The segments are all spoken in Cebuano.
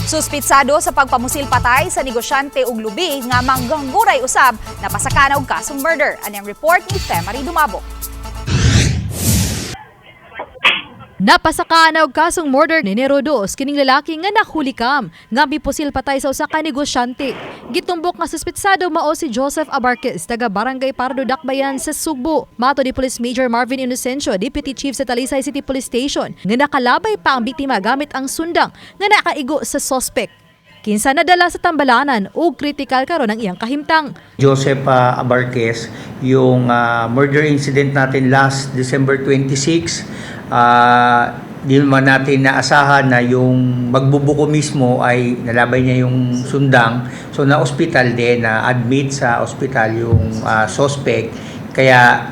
Suspitsado sa pagpamusil patay sa negosyante og lubi nga manggangguray usab, napasaka na og kasong murder. Anang report ni Femary Dumabok. Napasaka na og kasong murder ni Nero Dos kining lalaki nga nahulikam nga mipusil patay sa usa ka negosyante. Gitumbok nga suspitsado mao si Joseph Abarquez, taga Barangay Pardo, Dakbayan sa Sugbo. Mato ni Police Major Marvin Inocencio, Deputy Chief sa Talisay City Police Station, nga nakalabay pa ang biktima gamit ang sundang nga nakaigo sa suspect. Kinsa nadala sa tambalanan ug kritikal karon ang iyang kahimtang. Joseph Abarquez, yung murder incident natin last December 26, di naman natin naasahan na yung magbubuko mismo ay nalabay niya yung sundang. So na-ospital din, na-admit sa ospital yung suspect. Kaya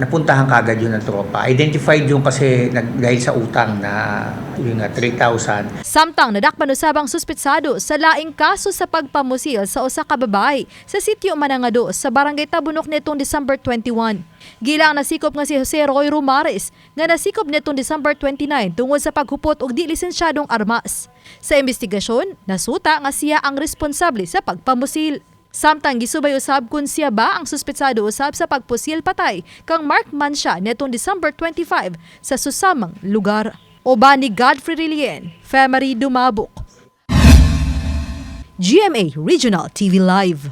napuntahan kagad yun ng tropa. Identified yung kasi dahil sa utang na yun nga 3,000. Samtang nadakpan usab ang suspitsado sa laing kaso sa pagpamusil sa usa ka babae sa sitio Manangado sa Barangay Tabunok nitong December 21. Gilang nasikop nga si Jose Roy Rumares nga nasikop nitong December 29 tungod sa paghupot og di lisensyadong armas. Sa investigasyon, nasuta nga siya ang responsable sa pagpamusil. Samtang gisubay usab kung siya ba ang suspitsado usab sa pagpusil patay kang Mark Mansha nitong December 25 sa susamang lugar. Uban ni Godfrey Rilien, Femary Dumabok. GMA Regional TV Live.